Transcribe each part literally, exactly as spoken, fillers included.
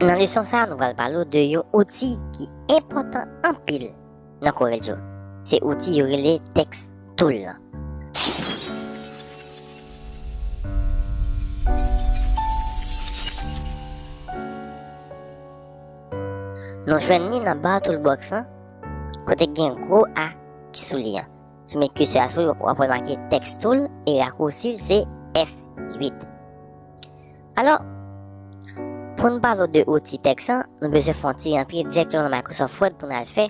Nan leson sa a, nou pral pale w de yon outi ki enpòtan anpil nan Corel Draw. Se outi yo rele Text Tool lan. Nou jwenn li nan bar toolbox lan, kote gen gwo A ki sou li an. Si w met kisè a sou li, w ap wè make Text Tool e rakousi l se F uit. Alò, pou n pale w de outi tèks lan, nou bezwen fè yon ti rantre dirèkteman nan Microsoft Word pou n al fè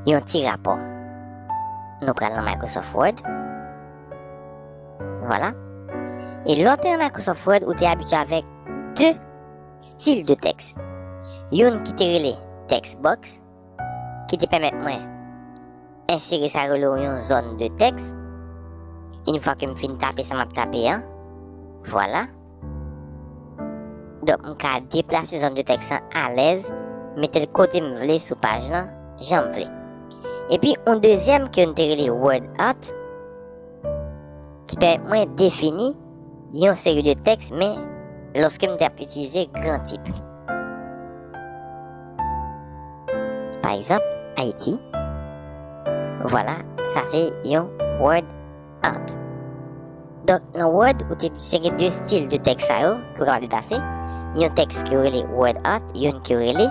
yon ti rapò. Nou pral nan Microsoft Word. Vwala. E lè w te nan Microsoft Word, ou te abitye avèk de stil de tèks. Youn ki te rele text box, ki te pèmèt mwen ensere sa yo rele yon zòn de tèks. Yon fwa ke m fin tape sa m ap tape an, vwala. Donk, m ka deplase zòn de tèks lan alèz, mete l kote m vle sou paj lan, jan m vle. Epi, yon dezyèm ke n te rele word art, ki pèmèt mwen defini yon seri de tèks, men lòske m t ap itilize gran tit. Pa egzanp, Ayiti. Vwala, sa se yon word art. Donk, nan Word, ou te distienge de stil de tèks sa yo, ke w kapab deplase. Yon tèks ke yo rele word art, youn ke yo rele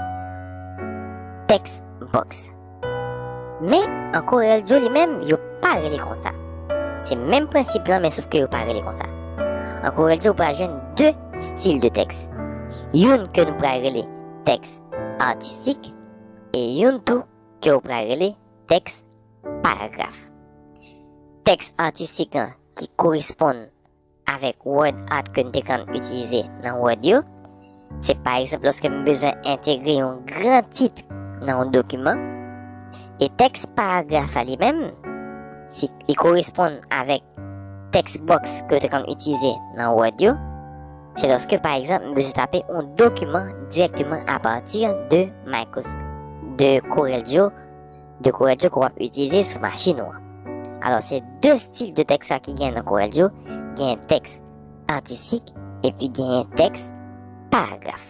text box. Men, an Corel Draw li menm, yo pa rele konsa. Se menm prensip lan, men sof ke yo pa rele konsa. An Corel Draw, ou pral jwenn de stil de tèks. Youn ke nou pral rele tèks atistik, e youn tou ke ou pral rele tèks paragraf. Tèks atistik lan ki koresponn avèk word art ke n te konn itilize nan Word yo, se pa egzanp lòske m bezwen entegre yon gran tit nan yon dokiman, e tèks paragraf la li menm, si li koresponn avèk text box ke w te konn itilize nan Word yo, se lòske, pa egzanp, m bezwen tape yon dokiman dirèkteman apati de Microsoft, de Corel Draw, de Corel Draw ke w ap itilize sou machin ou an. Alò, se de stil de tèks sa ki gen nan Corel Draw, gen tèks atistik, epi gen tèks paragraf.